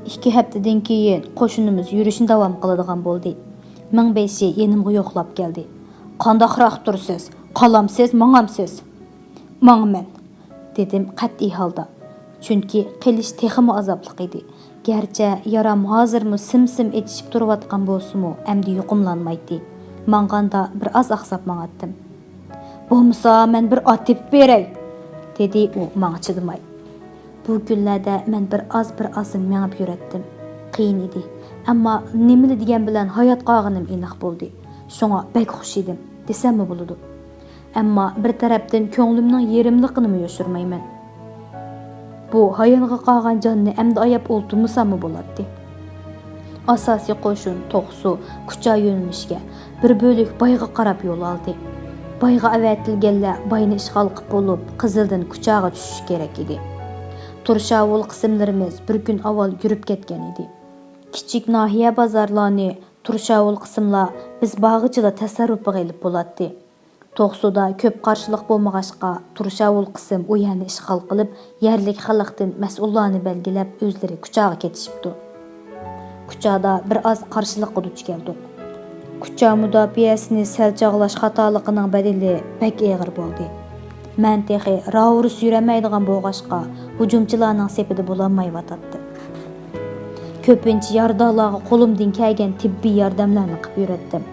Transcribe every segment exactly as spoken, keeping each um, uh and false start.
ئىككى ھەپتىدىن كېيىن قوشۇنىمىز يۈرۈشىنى داۋام قىلىدىغان بولدى. مىڭبېشى يېنىمغا يوقلاپ كەلدى. «قانداقراق تۇرىسىز؟ قالامسىز، ماڭامسىز؟» «ماڭىمەن» دېدىم قەتئىي ھالدا. چۈنكى قېلىش تېخىمۇ ئازابلىق ئىدى. گەرچە يارام ھازىرمۇ سىم-سىم ئېچىشىپ تۇرۇۋاتقان بولسىمۇ، ئەمدى يۇقۇملانمايتتى. ماڭغاندا بىر ئاز ئاقساپ ماڭاتتىم. «بولمىسا مەن بىر ئات تېپىپ بېرەي» دېدى ئۇ ماڭا چىدىماي. بۇ كۈنلەردە مەن بىر ئاز، بىر ئازدىن مېڭىپ يۈرەتتىم. قىيىن ئىدى. ئەمما نېمىلا دېگەن بىلەن ھايات قالغىنىم ئېنىق بولدى. شۇڭا بەك خۇش ئىدىم، دېسەممۇ بولىدۇ. ئەمما بىر تەرەپتىن كۆڭلۈمنىڭ يېرىملىقىنىمۇ يوشۇرمايمەن. بۇ ھايانغا قالغان جاننى ئەمدى ئاياپ ئولتۇرمىساممۇ بولاتتى. ئاساسىي قوشۇن توقسۇ، كۇچا يۆنىلىشىگە بىر بۆلەك بايغا قاراپ يول ئالدى. بايغا ئەۋەتىلگەنلەر باينى ئىشغال قىپ بولۇپ، قىزىلدىن كۇچاغا چۈشۈشى كېرەك ئىدى. تۇرشاۋۇل قىسىملىرىمىز بىر كۈن ئاۋۋال يۈرۈپ كەتكەن ئىدى. كىچىك ناھىيە بازارلارنى تۇرشاۋۇل قىسىملار بىز بارغىچىلا تەسەررۇپىغا ئېلىپ بولاتتى. توقسۇدا كۆپ قارشىلىق بولمىغاچقا، تۇرشاۋۇل قىسىم ئۇ يەرنى ئىشغال قىلىپ، يەرلىك خەلقتىن مەسئۇللارنى بەلگىلەپ، ئۆزلىرى كۇچاغا كېتىشىپتۇ. كۇچادا بىر ئاز قارشىلىققا دۇچ كەلدۇق. كۇچا مۇداپىئەسىنى سەل چاغلاش خاتالىقىنىڭ بەدىلى بەك ئېغىر بولدى. مەن تېخى راۋۇرۇس يۈرەلمەيدىغان بولغاچقا، ھۇجۇمچىلارنىڭ سېپىدە بولالمايۋاتاتتىم. كۆپىنچە يارىدارلارغا قولۇمدىن كەلگەن تېببىي ياردەملەرنى قىلىپ يۈرەتتىم.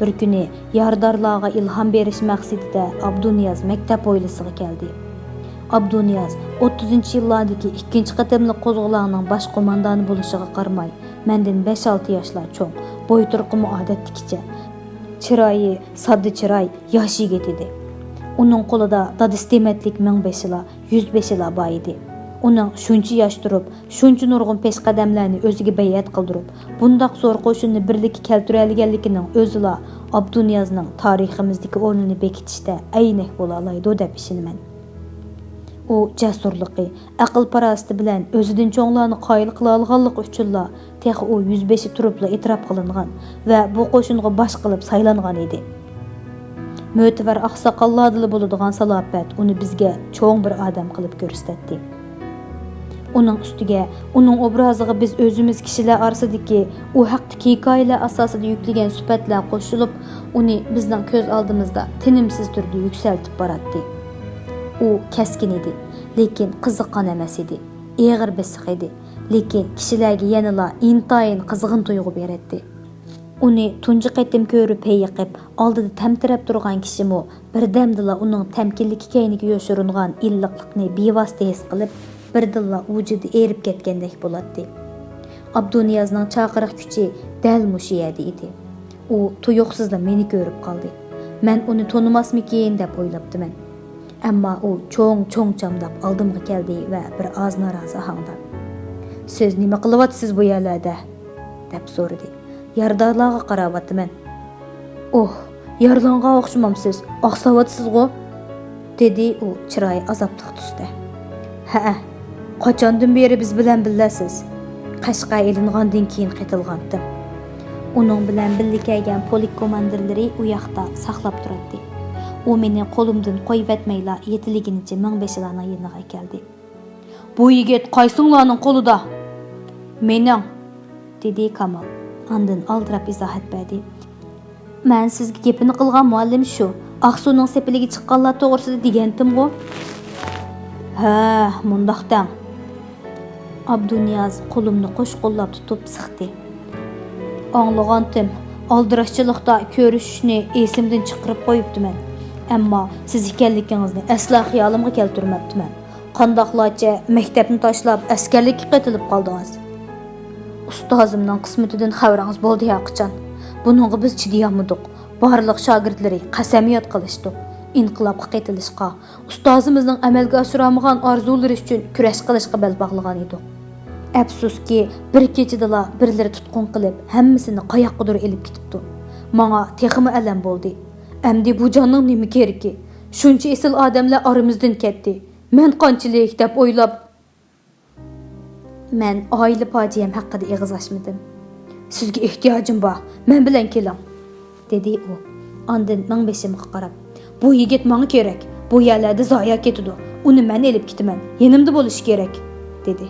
بىر كۈنى يارىدارلارغا ئىلھام بېرىش مەقسىتىدە ئابدۇنىياز مەكتەپ ھويلىسىغا كەلدى. ئابدۇنىياز ئوتتۇزىنچى يىللاردىكى ئىككىنچى قېتىملىق قوزغىلاڭنىڭ باش قوماندانى بولۇشىغا قارىماي، مەندىن بەش-ئالتە ياشلا چوڭ، بوي تۇرقىمۇ ئادەتتىكىچە. چىرايى ساددا چىراي، ياش يىگىت ئىدى. ئۇنىڭ قولىدا دادىسى دېمەتلىك مىڭبېشىلا، يۈزبېشىلا بار ئىدى. ئۇنىڭ شۇنچە ياش تۇرۇپ، شۇنچە نۇرغۇن پېشقەدەملەرنى ئۆزىگە بەيئەت قىلدۇرۇپ، بۇنداق زور قوشۇننى بىرلىككە كەلتۈرەلىگەنلىكىنىڭ ئۆزىلا ئابدۇنىيازنىڭ تارىخىمىزدىكى ئورنىنى بېكىتىشتە ئەينەك بولالايدۇ دەپ ئىشىنىمەن. ئۇ جەسۇرلۇقى، ئەقىل-پاراسىتى بىلەن ئۆزىدىن چوڭلارنى قايىل قىلالىغانلىقى ئۈچۈنلا تېخى ئۇ يۈزبېشى تۇرۇپلا ئېتىراپ قىلىنغان ۋە بۇ قوشۇنغا باش قىلىپ سايلانغان ئىدى. مۆتىۋەر ئاقساقاللاردىلا بولىدىغان سالاپەت ئۇنى بىزگە چوڭ بىر ئادەم قىلىپ كۆرسىتەتتى. ئۇنىڭ ئۈستىگە، ئۇنىڭ ئوبرازىغا بىز ئۆزىمىز كىشىلەر ئارىسىدىكى ئۇ ھەقتىكى ھېكايىلەر ئاساسىدا يۈكلىگەن سۈپەتلەر قوشۇلۇپ، ئۇنى بىزنىڭ كۆز ئالدىمىزدا تىنىمسىز تۈردە يۈكسەلتىپ باراتتى. ئۇ كەسكىن ئىدى، لېكىن قىزىققان ئەمەس ئىدى. ئېغىر بېسىق ئىدى، لېكىن كىشىلەرگە يەنىلا ئىنتايىن قىزغىن تۇيغۇ بېرەتتى. ئۇنى تۇنجى قېتىم كۆرۈپ ھېيىقىپ، ئالدىدا تەمتىرەپ تۇرغان كىشىمۇ بىردەمدىلا ئۇنىڭ تەمكىنلىكى كەينىگە يوشۇرۇنغان ئىللىقلىقنى بىۋاسىتە ھېس قىلىپ، بىردىنلا ۋۇجۇدى ئېرىپ كەتكەندەك بولاتتى. ئابدۇنىيازنىڭ چاقىرىق كۈچى دەل مۇشۇ يەردە ئىدى. ئۇ تۇيۇقسىزلا مېنى كۆرۈپ قالدى. مەن ئۇنى تونۇماسمىكىن دەپ ئويلاپتىمەن. ئەمما ئۇ چوڭ-چوڭ چامداپ ئالدىمغا كەلدى ۋە بىر ئاز نارازى ئاھاڭدا، «سىز نېمە قىلىۋاتىسىز بۇ يەرلەردە؟» دەپ سورىدى. «يارىدارلارغا قاراۋاتىمەن.» «ئوھ، يارىلانغان ئوخشىمامسىز، ئاقساۋاتىسىزغۇ؟» دېدى ئۇ چىرايى ئازابلىق تۈستە. «ھەئە، قاچاندىن بېرى بىز بىلەن بىللەسىز؟» «قەشقەر ئېلىنغاندىن كېيىن قېتىلغانتىم.» ئۇنىڭ بىلەن بىللە كەلگەن پولك كوماندىرلىرى ئۇ ياقتا ساقلاپ تۇراتتى. ئۇ مېنى قولۇمدىن قويۇۋەتمەيلا يېتىلىگىنىچە مىڭبېشىلارنىڭ يېنىغا كەلدى. «بۇ يىگىت قايسىڭلارنىڭ قولىدا؟» «مېنىڭ»، دېدى كامال. ئاندىن ئالدىراپ ئىزاھەت بەردى. «مەن سىزگە گېپىنى قىلغان مۇئەللىم شۇ، ئاقسۇنىڭ سېپىلىگە چىققانلار توغرىسىدا دېگەنتىمغۇ؟» «ھە، مۇنداق دەڭ.» ئابدۇنىياز قولۇمنى قوش قوللاپ تۇتۇپ سىقتى. «ئاڭلىغانتىم، ئالدىراشچىلىقتا كۆرۈشۈشنى ئېسىمدىن چىقىرىپ قويۇپتىمەن. ئەمما سىز ئىكەنلىكىڭىزنى ئەسلا خىيالىمغا كەلتۈرمەپتىمەن. قانداقلارچە مەكتەپنى تاشلاپ ئەسكەرلىككە قېتىلىپ قالدىڭىز؟» «ئۇستازىمنىڭ قىسمىتىدىن خەۋىرىڭىز بولدى ھەرقاچان. بۇنىڭغا بىز چىدىيالمىدۇق. بارلىق شاگىرتلىرى قەسەمياد قىلىشتۇق. ئىنقىلابقا قېتىلىشقا، ئۇستازىمىزنىڭ ئەمەلگە ئاشۇرالمىغان ئارزۇلىرى ئۈچۈن كۈرەش قىلىشقا بەل باغلىغان ئىدۇق. ئەپسۇسكى، بىر كېچىدىلا بىرلىرى تۇتقۇن قىلىپ، ھەممىسىنى قاياققىدۇر ئېلىپ كېتىپتۇ. ماڭا تېخىمۇ ئەلەم بولدى. ئەمدى بۇ جاننىڭ نېمە كېرىكى؟ شۇنچە ئېسىل ئادەملەر ئارىمىزدىن كەتتى. مەن قانچىلىك؟» دەپ ئويلاپ، مەن ئائىلە پاجىئەم ھەققىدە ئېغىز ئاچمىدىم. «سىزگە ئېھتىياجىم بار، مەن بىلەن كېلىڭ.» دېدى ئۇ. ئاندىن مىڭبېشىمغا قاراپ، «بۇ يىگىت ماڭا كېرەك، بۇ يەرلەردە زايە كېتىدۇ، ئۇنى مەن ئېلىپ كېتىمەن، يېنىمدا بولۇشى كېرەك.» دېدى.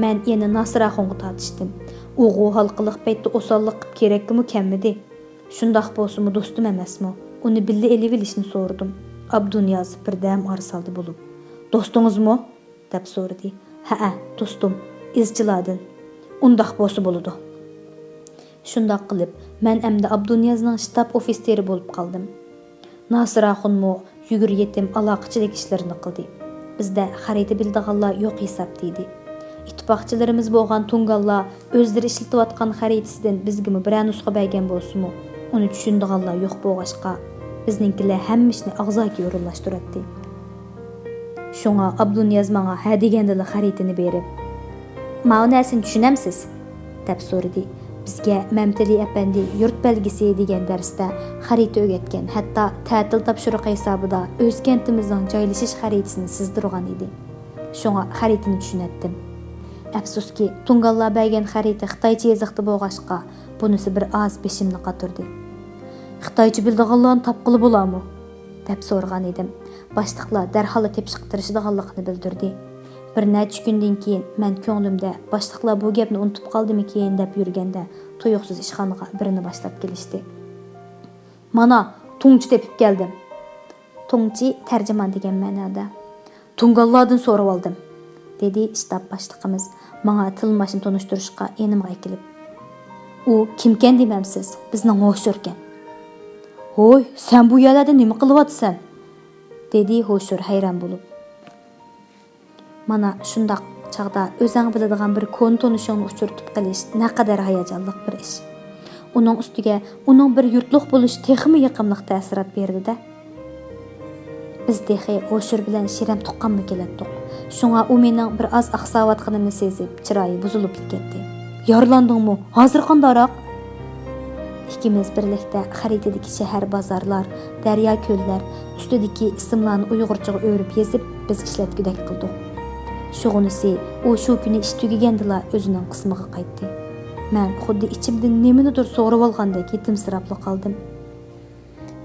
مەن يەنە ناسىر ئاخۇنغا تارتىشتىم. ئۇغۇ ھالقىلىق پەيتتە ئوساللىق قىپ كېرەككىمۇ كەلمىدى. شۇنداق بولسىمۇ دوستۇم ئەمەسمۇ؟ ئۇنى بىللە ئېلىۋېلىشنى سورىدىم. ئابدۇنىياز بىردەم ئارىسالدى بولۇپ، دوستىڭىزمۇ؟ دەپ سورىدى. ھەئە، دوستۇم، ئىزچىلاردىن. ئۇنداق بولسا بولىدۇ. شۇنداق قىلىپ، مەن ئەمدى ئابدۇنىيازنىڭ شتاب ئوفىتسېرى بولۇپ قالدىم. ناسىر ئاخۇنمۇ يۈگۈر يېتىم ئالاقىچىلىك ئىشلىرىنى قىلدى. بىزدە خەرىتە بىلىدىغانلار يوق ھېسابتا ئىدى. ئىتتىپاقچىلىرىمىز بولغان تۇڭگانلار ئۆزلىرى ئىشلىتىۋاتقان خەرىتىسىدىن بىزگىمۇ بىرەر نۇسخا بەرگەن بولسىمۇ، ئۇنى چۈشىنىدىغانلار يوق بولغاچقا، بىزنىڭكىلەر ھەممە ئىشنى ئاغزاكى ئورۇنلاشتۇراتتى. شۇڭا ئابدۇنىياز ماڭا ھە دېگەندىلا خەرىتىنى بېرىپ، ماۋۇ نەرسىنى چۈشىنەمسىز؟ دەپ سورىدى. بىزگە مەمتىلى ئەپەندى يۇرت بەلگىسى دېگەن دەرستە خەرىتە ئۆگەتكەن، ھەتتا تەتىل تاپشۇرۇقى ھېسابىدا ئۆز كەنتىمىزنىڭ جايلىشىش خەرىتىسىنى سىزدۇرغان ئىدى. شۇڭا خەرىتىنى چۈشىنەتتىم. ئەپسۇسكى، تۇڭگانلار بەرگەن خەرىتە خىتايچە يېزىقتا بولغاچقا، بۇنىسى بىر ئاز بېشىمنى قاتۇردى. خىتايچە بىلىدىغانلارنى تاپقىلى بولارمۇ؟ دەپ سورىغان ئىدىم. باشلىقلار دەرھاللا تېپىشقا تىرىشىدىغانلىقىنى بىلدۈردى. بىر نەچچە كۈندىن كېيىن مەن كۆڭلۈمدە، باشلىقلار بۇ گەپنى ئۇنتۇپ قالدىمىكىن دەپ يۈرگەندە، تۇيۇقسىز ئىشخانىغا بىرنى باشلاپ كېلىشتى. مانا، تۇڭچى تېپىپ كەلدىم. تۇڭچى تەرجىمان دېگەن مەنادا. تۇڭگانلاردىن سورىۋالدىم، دېدى شتاب باشلىقىمىز ماڭا تىلماشنى تونۇشتۇرۇشقا يېنىمغا ئەكېلىپ. ئۇ كىمكەن دېمەمسىز؟ بىزنىڭ ھوشۇركەن. ھوي، سەن بۇ يەرلەردە نېمە قىلىۋاتىسەن؟ دېدى ھوشۇر ھەيران بولۇپ. مانا شۇنداق چاغدا ئۆزەڭ بىلىدىغان بىر كونا تونۇشۇڭنى ئۇچرىتىپ قېلىش نەقەدەر ھاياجانلىق بىر ئىش. ئۇنىڭ ئۈستىگە ئۇنىڭ بىر يۇرتلۇق بولۇشى تېخىمۇ يېقىملىق تەسىرات بېرىدۇ-دە. بىز تېخى ھوشۇر بىلەن شىرەم تۇغقانمۇ كېلەتتۇق. شۇڭا ئۇ مېنىڭ بىر ئاز ئاقساۋاتقىنىمنى سېزىپ، چىرايى بۇزۇلۇپلا كەتتى. يارىلاندىڭمۇ؟ ھازىر قانداقراق؟ ئىككىمىز بىرلىكتە خەرىتىدىكى شەھەر، بازارلار، دەريا، كۆللەر، ئۈستىدىكى ئىسىملارنى ئۇيغۇرچىغا ئۆرۈپ يېزىپ، بىز ئىشلەتكۈدەك قىلدۇق. شۇغىنىسى، ئۇ شۇ كۈنى ئىش تۈگىگەندىلا ئۆزىنىڭ قىسمىغا قايتتى. مەن خۇددى ئىچىمدىن نېمىنىدۇر سورىۋالغاندەك يېتىمسىراپلا قالدىم.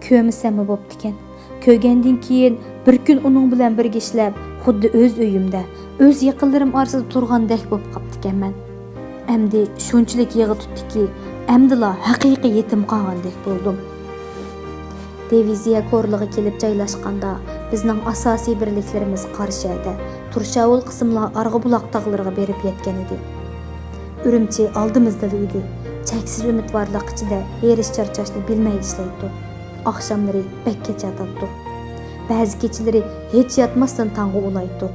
كۆرمىسەممۇ بوپتىكەن. كۆرگەندىن كېيىن بىر كۈن ئۇنىڭ بىلەن بىرگە ئىشلەپ، خۇددى ئۆز ئۆيۈمدە، ئۆز يېقىنلىرىم ئارىسىدا تۇرغاندەك بوپ قاپتىكەنمەن. ئەمدى شۇنچىلىك يىغا تۇتتىكى، ئەمدىلا ھەقىقىي يېتىم قالغاندەك بولدۇم. دىۋىزىيە كورلىغا كېلىپ جايلاشقاندا، بىزنىڭ ئاساسىي بىرلىكلىرىمىز قاراشەدە، تۇرشاۋۇل قىسىملار ئارغا بۇلاق تاغلىرىغا بېرىپ يەتكەن ئىدى. ئۈرۈمچى ئالدىمىزدىلا ئىدى. چەكسىز ئۈمىدۋارلىق ئىچىدە ھېرىس-چارچاشنى بىلمەي ئىشلەيتتۇق. ئاخشاملىرى بەك كەچ ياتاتتۇق. بەزى كېچىلىرى ھېچ ياتماستىن تاڭغا ئۇلايتتۇق.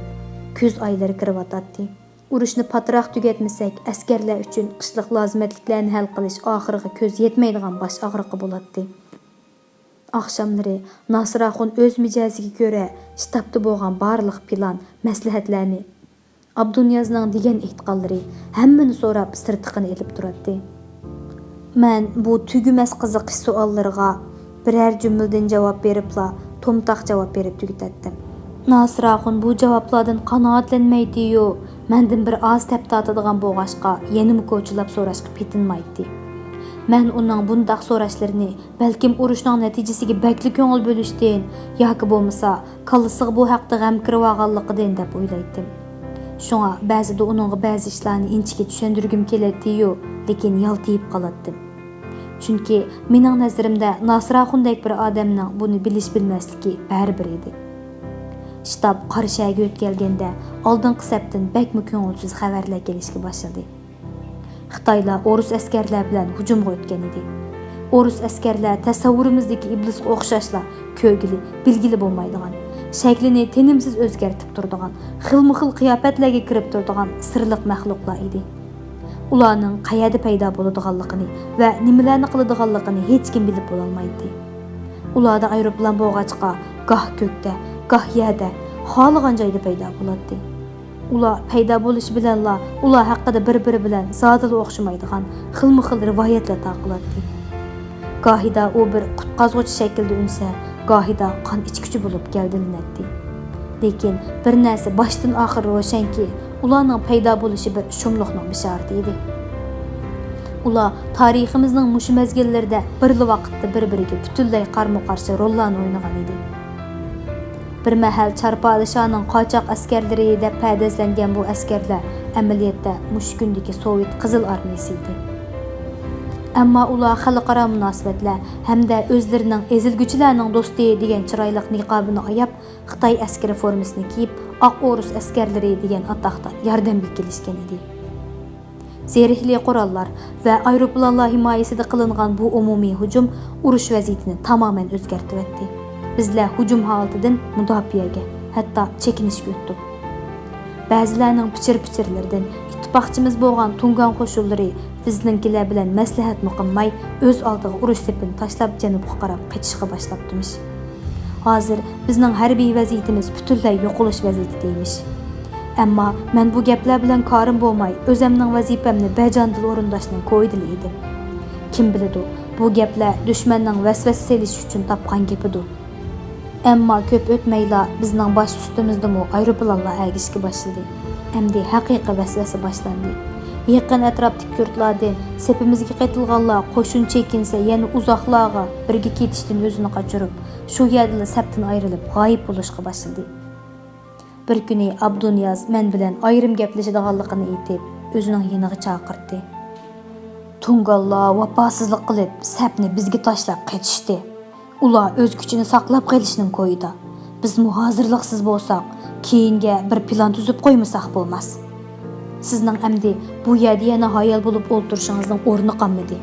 كۈز ئايلىرى كىرىۋاتاتتى. ئۇرۇشنى پاتراق تۈگەتمىسەك، ئەسكەرلەر ئۈچۈن قىشلىق لازىمەتلىكلەرنى ھەل قىلىش ئاخىرىغا كۆز يەتمەيدىغان باش ئاغرىقى بولاتتى. ئاخشاملىرى ناسىر ئاخۇن ئۆز مىجەزىگە كۆرە شتابتا بولغان بارلىق پىلان، مەسلىھەتلەرنى، ئابدۇنىيازنىڭ دېگەن ئېيتقانلىرى، ھەممىنى سوراپ سىرتىقىنى ئېلىپ تۇراتتى. مەن بۇ تۈگىمەس قىزىقىش سوئاللىرىغا بىرەر جۈملىدىن جاۋاب بېرىپلا، تومتاق جاۋاب بېرىپ تۈگىتەتتىم. ناسىر ئاخۇن بۇ جاۋابلاردىن قانائەتلەنمەيتتى-يۇ، مەندىن بىر ئاز تەپ تارتىدىغان بولغاچقا، يەنىمۇ كوچىلاپ سوراشقا پېتىنمايتتى. مەن ئۇنىڭ بۇنداق سوراشلىرىنى بەلكىم ئۇرۇشنىڭ نەتىجىسىگە بەكلا كۆڭۈل بۆلۈشتىن ياكى بولمىسا كاللىسىغا بۇ ھەقتە غەم كىرىۋالغانلىقىدىن دەپ ئويلايتتىم. شۇڭا بەزىدە ئۇنىڭغا بەزى ئىشلارنى ئىنچىكە چۈشەندۈرگۈم كېلەتتى-يۇ، لېكىن يالتىيىپ قالاتتىم. چۈنكى مېنىڭ نەزىرىمدە ناسىر ئاخۇندەك بىر ئادەمنىڭ بۇنى بىلىش-بىلمەسلىكى بەرىبىر ئىدى. شتاب قاراشەگە يۆتكەلگەندە ئالدىنقى سەپتىن بەكمۇ كۆڭۈلسىز خەۋەرلەر كېلىشكە باشلىدى. خىتايلار ئورۇس ئەسكەرلەر بىلەن ھۇجۇمغا ئۆتكەن ئىدى. ئورۇس ئەسكەرلەر تەسەۋۋۇرىمىزدىكى ئىبلىسقا ئوخشاشلا كۆرگىلى، بىلگىلى بولمايدىغان، شەكلىنى تىنىمسىز ئۆزگەرتىپ تۇرىدىغان، خىلمۇ خىل قىياپەتلەرگە كىرىپ تۇرىدىغان سىرلىق مەخلۇقلار ئىدى. ئۇلارنىڭ قەيەردە پەيدا بولىدىغانلىقىنى ۋە نېمىلەرنى قىلىدىغانلىقىنى ھېچكىم بىلىپ بولالمايتتى. ئۇلاردا ئايروپىلان بولغاچقا، گاھ كۆكتە، گاھ يەردە، خالىغان جايدا پەيدا بولاتتى. ئۇلار پەيدا بولۇشى بىلەنلا ئۇلار ھەققىدە بىر-بىرى بىلەن زادىلا ئوخشىمايدىغان خىلمۇ خىل رىۋايەتلەر تارقىلاتتى. گاھىدا ئۇ بىر قۇتقازغۇچى شەكلىدە ئۈنسە، گاھىدا قان ئىچكۈچى بولۇپ گەۋدىلىنەتتى. لېكىن بىر نەرسە باشتىن ئاخىر روشەنكى، ئۇلارنىڭ پەيدا بولۇشى بىر شۇملۇقنىڭ بېشارىتى ئىدى. ئۇلار تارىخىمىزنىڭ مۇشۇ مەزگىللىرىدە بىرلا ۋاقىتتا بىر-بىرىگە پۈتۈنلەي قارمۇ-قارشى روللارنى ئوينىغان ئىدى. بىر مەھەل چار پادىشاھنىڭ قاچاق ئەسكەرلىرى دەپ پەردازلانغان بۇ ئەسكەرلەر ئەمەلىيەتتە مۇشۇ كۈندىكى سوۋېت قىزىل ئارمىيىسى ئىدى. ئەمما ئۇلار خەلقئارا مۇناسىۋەتلەر ھەمدە ئۆزلىرىنىڭ ئېزىلگۈچىلەرنىڭ دوستى دېگەن چىرايلىق نىقابىنى ئاياپ، خىتاي ئەسكىرى فورمىسىنى كىيىپ، ئاق ئورۇس ئەسكەرلىرى دېگەن ئاتاقتا ياردەمگە كېلىشكەن ئىدى. زېرەكلىك قوراللار ۋە ئايروپىلانلار ھىمايىسىدە قىلىنغان بۇ ئومۇمىي ھۇجۇم ئۇرۇش ۋەزىيىتىنى تامامەن ئۆزگەرتىۋەتتى. بىزلەر ھۇجۇم ھالىتىدىن مۇداپىئەگە، ھەتتا چېكىنىشكە ئۆتتۇق. بەزىلەرنىڭ پىچىر-پىچىرلىرىدىن ئىتتىپاقچىمىز بولغان تۇڭگان قوشۇنلىرى بىزنىڭكىلەر بىلەن مەسلىھەتمۇ قىلماي، ئۆز ئالدىغا ئۇرۇش سېپىنى تاشلاپ، جەنۇبقا قاراپ قېچىشقا باشلاپتىمىش. ھازىر بىزنىڭ ھەربىي ۋەزىيىتىمىز پۈتۈنلەي يوقىلىش ۋەزىيىتىدە ئىمىش. ئەمما مەن بۇ گەپلەر بىلەن كارىم بولماي، ئۆزەمنىڭ ۋەزىپەمنى بەجانىدىل ئورۇنداشنىڭ كويىدىلا ئىدىم. كىم بىلىدۇ، بۇ گەپلەر دۈشمەننىڭ ۋەسۋەسە سېلىش ئۈچۈن تاپقان گېپىدۇ. ئەمما كۆپ ئۆتمەيلا بىزنىڭ باش ئۈستىمىزدىمۇ ئايروپىلانلار ئەگىشكە باشلىدى. ئەمدى ھەقىقىي ۋەسۋەسە باشلاندى. يېقىن ئەتراپتىكى يۇرتلاردىن سېپىمىزگە قېتىلغانلار قوشۇن چېكىنسە يەنە ئۇزاقلارغا بىرگە كېتىشتىن ئۆزىنى قاچۇرۇپ، شۇ يەردىلا سەپتىن ئايرىلىپ غايىب بولۇشقا باشلىدى. بىر كۈنى ئابدۇنىياز مەن بىلەن ئايرىم گەپلىشىدىغانلىقىنى ئېيتىپ، ئۆزىنىڭ يېنىغا چاقىرتتى. تۇڭگانلار ۋاپاسىزلىق قىلىپ، سەپنى بىزگە تاشلاپ قېچىشتى. ئۇلار ئۆز كۈچىنى ساقلاپ قېلىشنىڭ كويىدا. بىزمۇ ھازىرلىقسىز بولساق، كېيىنگە بىر پىلان تۈزۈپ قويمىساق بولماس. سىزنىڭ ئەمدى بۇ يەردە يەنە ھايال بولۇپ ئولتۇرۇشىڭىزنىڭ ئورنى قالمىدى.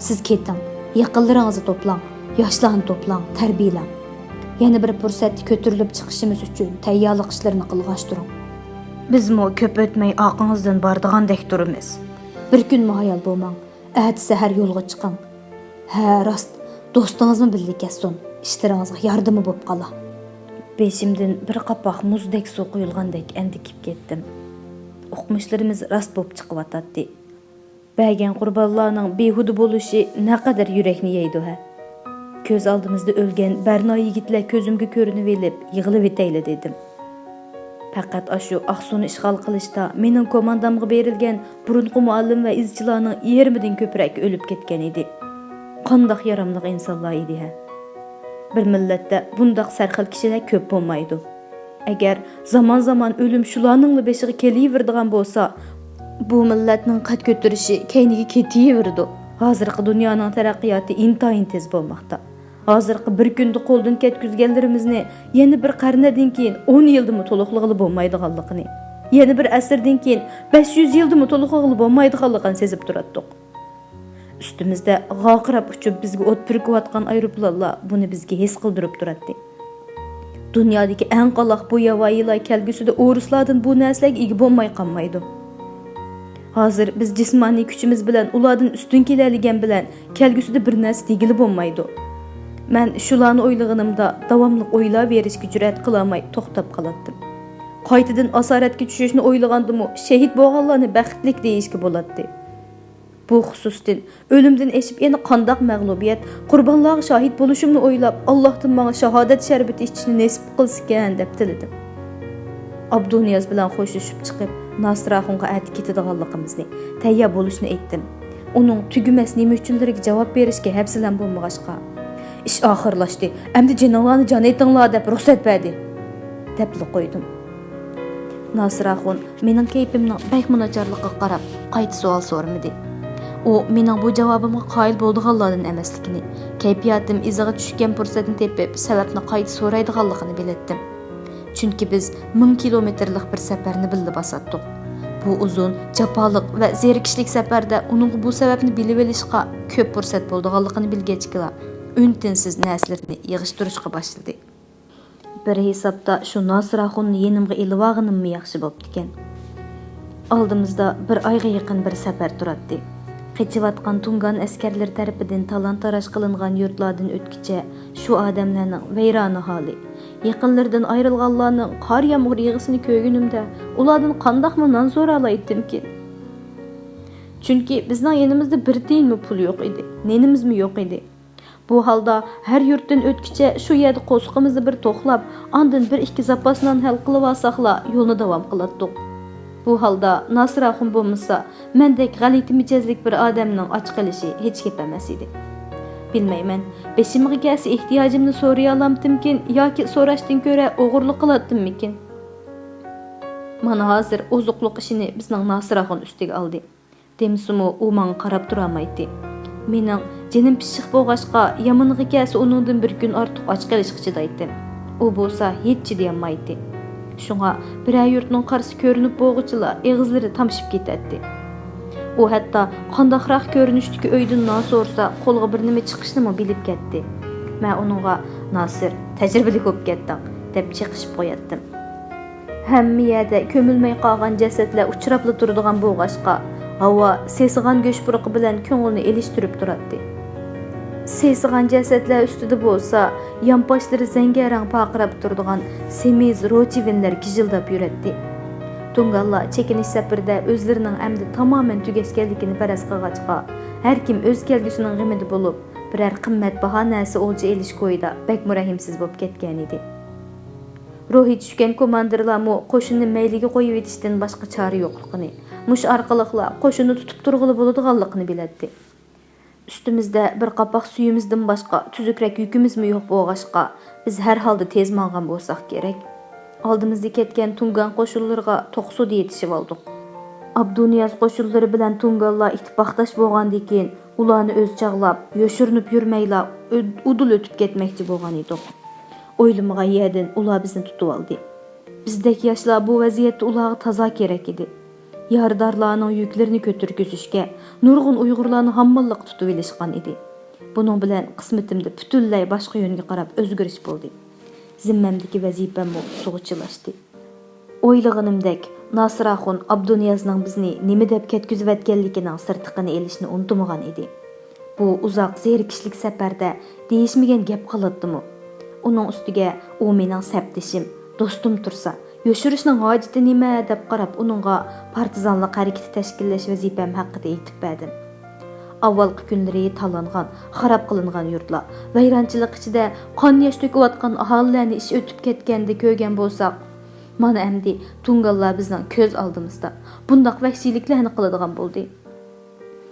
سىز كېتىڭ، يېقىنلىرىڭىزنى توپلاڭ، ياشلارنى توپلاڭ، تەربىيەلەڭ. يەنە بىر پۇرسەتتە كۆتۈرۈلۈپ چىقىشىمىز ئۈچۈن تەييارلىق ئىشلىرىنى قىلغاچتۇرۇڭ. بىزمۇ كۆپ ئۆتمەي ئارقىڭىزدىن بارىدىغاندەك تۇرىمىز. بىر كۈنمۇ ھايال بولماڭ. ئەتىسەھەر يولغا چىقىڭ. ھە، راست، دوستىڭىزمۇ بىللە كەتسۇن، ئىشلىرىڭىزغا ياردىمى بوپ قالا. بېشىمدىن بىر قاپاق مۇزدەك سۇ قۇيۇلغاندەك ئەندىكىپ كەتتىم. ئۇقمۇشلىرىمىز راست بوپ چىقىۋاتاتتى. بەرگەن قۇربانلارنىڭ بىھۇدە بولۇشى نەقەدەر يۈرەكنى يەيدۇ ھە. كۆز ئالدىمىزدا ئۆلگەن بەرنا يىگىتلەر كۆزۈمگە كۆرۈنۈۋېلىپ يىغلىۋېتەيلى دېدىم. پەقەت ئاشۇ ئاقسۇنى ئىشغال قىلىشتا مېنىڭ كوماندامغا بېرىلگەن بۇرۇنقى مۇئەللىم ۋە ئىزچىلارنىڭ يېرىمىدىن كۆپرەك ئۆلۈپ كەتكەن ئىدى. قانداق ياراملىق ئىنسانلار ئىدى ھە. بىر مىللەتتە بۇنداق سەرخىل كىشىلەر كۆپ بولمايدۇ. ئەگەر زامان-زامان ئۆلۈم شۇلارنىڭلا بېشىغا كېلىۋېرىدىغان بولسا، بۇ مىللەتنىڭ قەد كۆتۈرۈشى كەينىگە كېتىۋېرىدۇ. ھازىرقى دۇنيانىڭ تەرەققىياتى ئىنتايىن تېز بولماقتا. ھازىرقى بىر كۈندە قولدىن كەتكۈزگەنلىرىمىزنى يەنە بىر قەرنەدىن كېيىن ئون يىلدىمۇ تولۇقلىغىلى بولمايدىغانلىقىنى، يەنە بىر ئەسىردىن كېيىن بەش يۈز يىلدىمۇ تولۇقلىغىلى بولمايدىغانلىقىنى سېزىپ تۇراتتۇق. ئۈستىمىزدە غاقىراپ ئۇچۇپ بىزگە ئوت پۈركۈۋاتقان ئايروپىلانلار بۇنى بىزگە ھېس قىلدۇرۇپ تۇراتتى. دۇنيادىكى ئەڭ قالاق بۇ ياۋايىلار كەلگۈسىدە ئورۇسلاردىن بۇ نەرسىلەرگە ئىگە بولماي قالمايدۇ. ھازىر بىز جىسمانىي كۈچىمىز بىلەن ئۇلاردىن ئۈستۈن كېلەلىگەن بىلەن كەلگۈسىدە بىر نەرسە دېگىلى بولمايدۇ. مەن شۇلارنى ئويلىغىنىمدا داۋاملىق ئويلاۋېرىشكە جۈرئەت قىلالماي توختاپ قالاتتىم. قايتىدىن ئاسارەتكە چۈشۈشنى ئويلىغاندىمۇ شېھىت بولغانلارنى بەختلىك دېيىشكە بولاتتى. بۇ خۇسۇستىن ئۆلۈمدىن ئېشىپ يەنە قانداق مەغلۇبىيەت، قۇربانلارغا شاھىت بولۇشۇمنى ئويلاپ، ئاللاھتىن ماڭا شاھادەت شەربىتى ئىچىشنى نېسىپ قىلسىكەن، دەپ تىلىدىم. ئابدۇنىياز بىلەن خوشلىشىپ چىقىپ، ناسىر ئاخۇنغا ئەتە كېتىدىغانلىقىمىزنى، تەييار بولۇشنى ئېيتتىم. ئۇنىڭ تۈگىمەس نېمە ئۈچۈنلىرىگە جاۋاب بېرىشكە ھەپسىلەم بولمىغاچقا، ئىش ئاخىرلاشتى، ئەمدى جېنىڭلارنى جان ئېتىڭلار دەپ رۇخسەت بەردى، دەپلا قويدۇم. ناسىر ئاخۇن مېنىڭ كەيپىمنىڭ بەكمۇ ناچارلىقىغا قاراپ، قايتا سوئال سورىمىدى. ئۇ مېنىڭ بۇ جاۋابىمغا قايىل بولىدىغانلاردىن ئەمەسلىكىنى، كەيپىياتىم ئىزىغا چۈشكەن پۇرسەتنى تېپىپ، سەۋەبنى قايتا سورايدىغانلىقىنى بىلەتتىم. چۈنكى بىز مىڭ كىلومېتىرلىق بىر سەپەرنى بىللە باساتتۇق. بۇ ئۇزۇن، جاپالىق ۋە زېرىكىشلىك سەپەردە ئۇنىڭغا بۇ سەۋەبنى بىلىۋېلىشقا كۆپ پۇرسەت بولىدىغانلىقىنى بىلگەچكىلا، ئۈن-تىنسىز نەرسىلىرىنى يىغىشتۇرۇشقا باشلىدى. بىر ھېسابتا شۇ ناسىر ئاخۇننى يېنىمغا ئېلىۋالغىنىممۇ ياخشى بوپتىكەن. ئالدىمىزدا بىر ئايغا يېقىن بىر سەپەر تۇراتتى. قېچىۋاتقان تۇڭگان ئەسكەرلىرى تەرىپىدىن تالان-تاراج قىلىنغان يۇرتلاردىن ئۆتكۈچە شۇ ئادەملەرنىڭ ۋەيرانە ھالى، يېقىنلىرىدىن ئايرىلغانلارنىڭ قار يامغۇر يىغىسىنى كۆرگىنىمدە ئۇلاردىن قانداقمۇ نان سورالايتتىمكىن؟ چۈنكى بىزنىڭ يېنىمىزدا بىر تىيىنمۇ پۇل يوق ئىدى، نېنىمىزمۇ يوق ئىدى. بۇ ھالدا ھەر يۇرتتىن ئۆتكۈچە شۇ يەردە قورسىقىمىزنى بىر توقلاپ، ئاندىن بىر ئىككى زاپاس نان ھەل قىلىۋالساقلا يولنى داۋام قىلاتتۇق. بۇ ھالدا ناسىر ئاخۇن بولمىسا، مەندەك غەلىتە مىجەزلىك بىر ئادەمنىڭ ئاچ قېلىشى ھېچ گەپ ئەمەس ئىدى. بىلمەيمەن، بېشىمغا كەلسە ئېھتىياجىمنى سورىيالامتىمكىن ياكى سوراشتىن كۆرە ئوغرىلىق قىلاتتىممىكىن؟ مانا ھازىر ئوزۇقلۇق ئىشىنى بىزنىڭ ناسىر ئاخۇن ئۈستىگە ئالدى. دېمىسىمۇ، ئۇ ماڭا قاراپ تۇرالمايتتى. مېنىڭ جېنىم پىششىق بولغاچقا، يامىنىغا كەلسە ئۇنىڭدىن بىر كۈن ئارتۇق ئاچ قېلىشقا چىدايتتىم. ئۇ بولسا ھېچ چىدىيالمايتتى. شۇڭا بىرەر يۇرتنىڭ قارىسى كۆرۈنۈپ بولغۇچىلا ئېغىزلىرى تامشىپ كېتەتتى. ئۇ ھەتتا قانداقراق كۆرۈنۈشتىكى ئۆيدىن نان سورىسا، قولىغا بىر نېمە چىقىشنىمۇ بىلىپ كەتتى. مەن ئۇنىڭغا، «ناسىر، تەجرىبىلىك بولۇپ كەتتىڭ» دەپ چېقىشىپ قوياتتىم. ھەممە يەردە كۆمۈلمەي قالغان جەسەتلەر ئۇچراپلا تۇرىدىغان بولغاچقا، ھاۋا سېسىغان گۆش پۇرىقى بىلەن كۆڭۈلنى ئېلىشتۈرۈپ تۇراتتى. سېسىغان جەسەتلەر ئۈستىدە بولسا، يانپاشلىرى زەڭگەرەڭ پارقىراپ تۇرىدىغان سېمىز روچىۋىنلەر گىژىلداپ يۈرەتتى. تۇڭگانلار چېكىنىش سەپىرىدە ئۆزلىرىنىڭ ئەمدى تامامەن تۈگەشكەنلىكىنى پەرەز قىلغاچقا، ھەركىم ئۆز كەلگۈسىنىڭ غېمىدا بولۇپ، بىرەر قىممەتباھا نەرسە ئولجا ئېلىش كويىدا بەكمۇ رەھىمسىز بولۇپ كەتكەنىدى. روھى چۈشكەن كوماندىرلارمۇ قوشۇننى مەيلىگە قويۇۋېتىشتىن باشقا چارە يوقلۇقىنى، مۇشۇ ئارقىلىقلا قوشۇننى تۇتۇپ تۇرغىلى بولىدىغانلىقىنى بىلەتتى. ئۈستىمىزدە بىر قاپاق سۈيىمىزدىن باشقا تۈزۈكرەك يۈكىمىزمۇ يوق بولغاچقا، بىز ھەر ھالدا تېز ماڭغان بولساق كېرەك. ئالدىمىزدا كەتكەن تۇڭگان قوشۇنلىرىغا توقسۇدا يېتىشىۋالدۇق. ئابدۇنىياز قوشۇنلىرى بىلەن تۇڭگانلار ئىتتىپاقداش بولغاندىن كېيىن، ئۇلارنى ئۆز چاغلاپ، يوشۇرۇنۇپ يۈرمەيلا، ئۇ-، ئۇدۇل ئۆتۈپ كەتمەكچى بولغان ئىدۇق. ئويلىمىغان يەردىن ئۇلار بىزنى تۇتۇۋالدى. بىزدەك ياشلار بۇ ۋەزىيەتتە ئۇلارغا تازا كېرەك ئىدى. يارىدارلارنىڭ يۈكلىرىنى كۆتۈرگۈزۈشكە نۇرغۇن ئۇيغۇرلارنى ھامماللىققا تۇتۇۋېلىشقان ئىدى. بۇنىڭ بىلەن قىسمىتىمدە پۈتۈنلەي باشقا يۆنگە قاراپ ئۆزگىرىش بولدى. زىممەمدىكى ۋەزىپەممۇ سۇغا چىلاشتى. ئويلىغىنىمدەك، ناسىر ئاخۇن ئابدۇنىيازنىڭ بىزنى نېمە دەپ كەتكۈزۈۋەتكەنلىكىنىڭ سىرتىقىنى ئېلىشنى ئۇنتۇمىغان ئىدى. بۇ ئۇزاق زېرىكىشلىك سەپەردە دېيىشمىگەن گەپ قالاتتىمۇ؟ ئۇنىڭ ئۈستىگە ئۇ مېنىڭ سەپدىشىم، دوستۇم تۇرسا، يوشۇرۇشنىڭ ھاجىتى نېمە دەپ قاراپ، ئۇنىڭغا پارتىزانلىق ھەرىكىتى تەشكىللەش ۋەزىپەم ھەققىدە ئېيتىپ بەردىم. ئاۋۋالقى كۈنلىرى تالانغان، خاراب قىلىنغان يۇرتلار، ۋەيرانچىلىق ئىچىدە قان ياش تۆكۈۋاتقان ئاھالىلەرنى ئىش ئۆتۈپ كەتكەندە كۆرگەن بولساق، مانا ئەمدى تۇڭگانلار بىزنىڭ كۆز ئالدىمىزدا بۇنداق ۋەھشىيلىكلەرنى قىلىدىغان بولدى.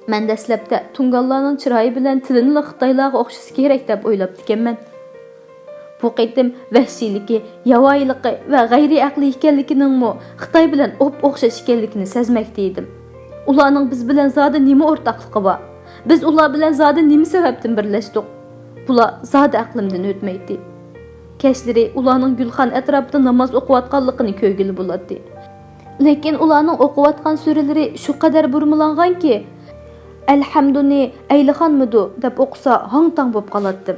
مەن دەسلەپتە تۇڭگانلارنىڭ چىرايى بىلەن تىلىنىلا خىتايلارغا ئوخشىسا كېرەك دەپ ئويلاپتىكەنمەن. بۇ قېتىم ۋەھشىيلىكى، ياۋايىلىقى ۋە غەيرىي ئەقلىي ئىكەنلىكىنىڭمۇ خىتاي بىلەن ئوپئوخشاش ئىكەنلىكىنى سەزمەكتە ئىدىم. ئۇلارنىڭ بىز بىلەن زادى نېمە ئورتاقلىقى بار؟ بىز ئۇلار بىلەن زادى نېمە سەۋەبتىن بىرلەشتۇق؟ بۇلار زادى ئەقلىمدىن ئۆتمەيتتى. كەچلىرى ئۇلارنىڭ گۈلخان ئەتراپىدا ناماز ئوقۇۋاتقانلىقىنى كۆرگىلى بولاتتى. لېكىن ئۇلارنىڭ ئوقۇۋاتقان سۈرىلىرى شۇ قەدەر بۇرمىلانغانكى، «ئەلھەمدۇنى ئەيلىخانمىدۇ؟» دەپ ئوقۇسا، ھاڭ-تاڭ بولۇپ قالاتتىم.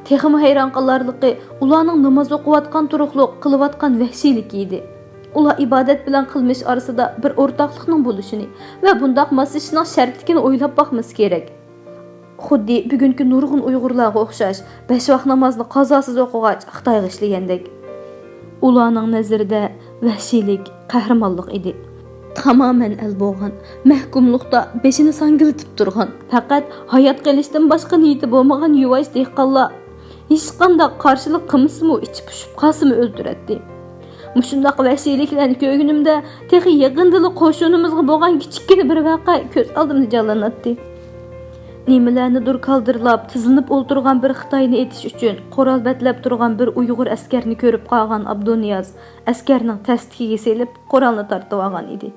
تېخىمۇ ھەيران قالارلىقى، ئۇلارنىڭ ناماز ئوقۇۋاتقان تۇرۇقلۇق قىلىۋاتقان ۋەھشىيلىكى ئىدى. ئۇلار ئىبادەت بىلەن قىلمىش ئارىسىدا بىر ئورتاقلىقنىڭ بولۇشىنى ۋە بۇنداق ماسلىشىشنىڭ شەرتلىكىنى ئويلاپ باقمىسا كېرەك. خۇددى بۈگۈنكى نۇرغۇن ئۇيغۇرلارغا ئوخشاش، بەش ۋاق نامازنى قازاسىز ئوقۇغاچ، خىتايغا ئىشلىگەندەك. ئۇلارنىڭ نەزىرىدە ۋەھشىيلىك قەھرىمانلىق ئىدى. تامامەن ئەل بوغان، مەھكۇملۇقتا بېشىنى ساڭگىلىتىپ تۇرغان، پەقەت ھايات قېلىشتىن باشقا نىيىتى بولمىغان يۇۋاش دېھقانلار ھېچقانداق قارشىلىق قىلمىسىمۇ، ئىچى پۇشۇپ قالسىمۇ ئۆلتۈرەتتى. مۇشۇنداق ۋەھشىيلىكلەرنى كۆرگىنىمدە، تېخى يېقىندىلا قوشۇنىمىزغا بولغان كىچىككىنە بىر ۋەقە كۆز ئالدىمدا جانلىناتتى. نېمىلەرنىدۇر كالدىرلاپ، تىزلىنىپ ئولتۇرغان بىر خىتاينى ئېتىش ئۈچۈن قورال بەتلەپ تۇرغان بىر ئۇيغۇر ئەسكەرنى كۆرۈپ قالغان ئابدۇنىياز ئەسكەرنىڭ تەستىكىگە سېلىپ، قورالنى تارتىۋالغان ئىدى.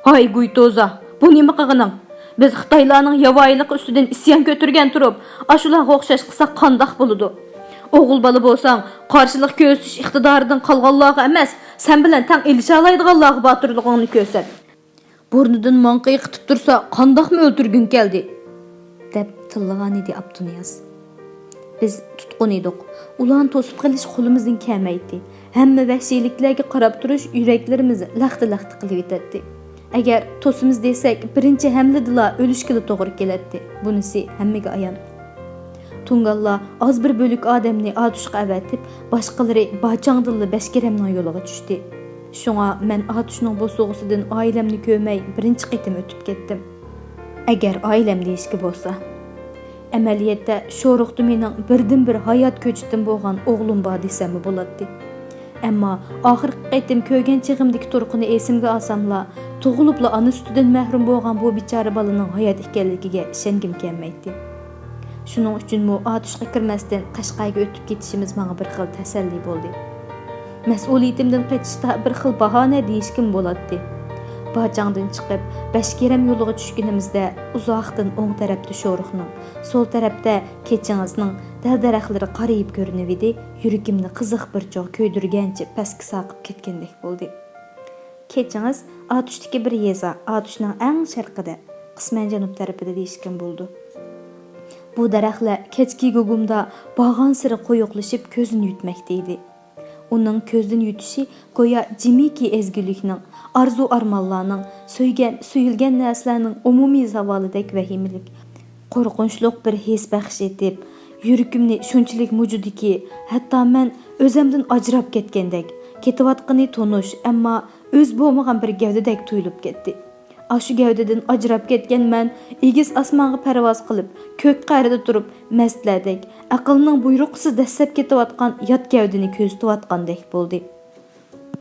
«ھاي گۇيتوزا، بۇ نېمە قىلغىنىڭ؟ بىز خىتايلارنىڭ ياۋايىلىقى ئۈستىدىن ئىسيان كۆتۈرگەن تۇرۇپ، ئاشۇلارغا ئوخشاش قىلساق قانداق بولىدۇ؟ ئوغۇل بالا بولساڭ، قارشىلىق كۆرسىتىش ئىقتىدارىدىن قالغانلارغا ئەمەس، سەن بىلەن تەڭ ئېلىشالايدىغانلارغا باتۇرلۇقۇڭنى كۆرسەت. بۇرنىدىن ماڭقا ئېقىتىپ تۇرسا، قانداقمۇ ئۆلتۈرگۈڭ كەلدى؟» دەپ تىللىغانىدى ئابدۇنىياز. بىز تۇتقۇن ئىدۇق. ئۇلارنى توسۇپ قېلىش قولىمىزدىن كەلمەيتتى. ھەممە ۋەھشىيلىكلەرگە قاراپ تۇرۇش يۈرەكلىرىمىز لەختە-لەختە قىلىۋېتەتتى. ئەگەر توسىمىز دېسەك، بىرىنچى ھەملىدىلا ئۆلۈشكىلا توغرا كېلەتتى. بۇنىسى ھەممىگە ئايان. تۇڭگانلار ئاز بىر بۆلەك ئادەمنى ئاتۇشقا ئەۋەتىپ، باشقىلىرى باچاڭدىنلا بەشكېرەمنىڭ يولىغا چۈشتى. شۇڭا مەن ئاتۇشنىڭ بوسۇغىسىدىن ئائىلەمنى كۆرمەي بىرىنچى قېتىم ئۆتۈپ كەتتىم. ئەگەر ئائىلەم دېيىشكە بولسا. ئەمەلىيەتتە، شورۇقتا مېنىڭ بىردىنبىر ھايات كۆچىتىم بولغان ئوغلۇم بار دېسەممۇ بولاتتى. ئەمما ئاخىرقى قېتىم كۆرگەن چېغىمدىكى تۇرقىنى ئېسىمگە ئالساملا، تۇغۇلۇپلا ئانا سۈتىدىن مەھرۇم بولغان بۇ بىچارە بالىنىڭ ھايات ئىكەنلىكىگە ئىشەنگۈم كەلمەيتتى. شۇنىڭ ئۈچۈنمۇ ئاتۇشقا كىرمەستىن قەشقەرگە ئۆتۈپ كېتىشىمىز ماڭا بىر خىل تەسەللى بولدى. مەسئۇلىيىتىمدىن قېچىشتا بىر خىل باھانە دېيىشكىمۇ بولاتتى. باجاڭدىن چىقىپ، بەشكېرەم يولىغا چۈشكىنىمىزدە، ئۇزاقتىن ئوڭ تەرەپتە شورۇقنىڭ، سول تەرەپتە كېچىڭىزنىڭ دەل-دەرەخلىرى قارىيىپ كۆرۈنۈۋىدى، يۈرىكىمنى قىزىق بىر چوغ كۆيدۈرگەنچە پەسكە ساقىپ كەتكەندەك بولدى. كېچىڭىز ئاتۇشتىكى بىر يېزا، ئاتۇشنىڭ ئەڭ شەرقىدە، قىسمەن جەنۇب تەرىپىدە دېيىشكىمۇ بولىدۇ. بۇ دەرەخلەر كەچكى گۇگۇمدا بارغانسېرى قويۇقلىشىپ كۆزنى يۇتماكتا ئىدى. ئۇنىڭ كۆزدىن يۇتۇشى گويا جىمىكى ئەزگۈلۈكنىڭ، ئارزۇ-ئارمانلارنىڭ، سۆيگەن، سۆيۈلگەن نەرسىلەرنىڭ ئومۇمىي زاۋالىدەك ۋەھىمىلىك، قورقۇنچلۇق بىر ھېس بەخش ئېتىپ، يۈرىكىمنى شۇنچىلىك مۇجۇدىكى، ھەتتا مەن ئۆزەمدىن ئاجراپ كەتكەندەك، كېتىۋاتقىنى تونۇش، ئەمما ئۆز بولمىغان بىر گەۋدىدەك تۇيۇلۇپ كەتتى. ئاشۇ گەۋدىدىن ئاجراپ كەتكەن مەن ئېگىز ئاسمانغا پەرۋاز قىلىپ، كۆك قەرىدە تۇرۇپ، مەستلەردەك، ئەقىلنىڭ بۇيرۇقىسىز دەسسەپ كېتىۋاتقان يات گەۋدىنى كۆزىتىۋاتقاندەك بولدى.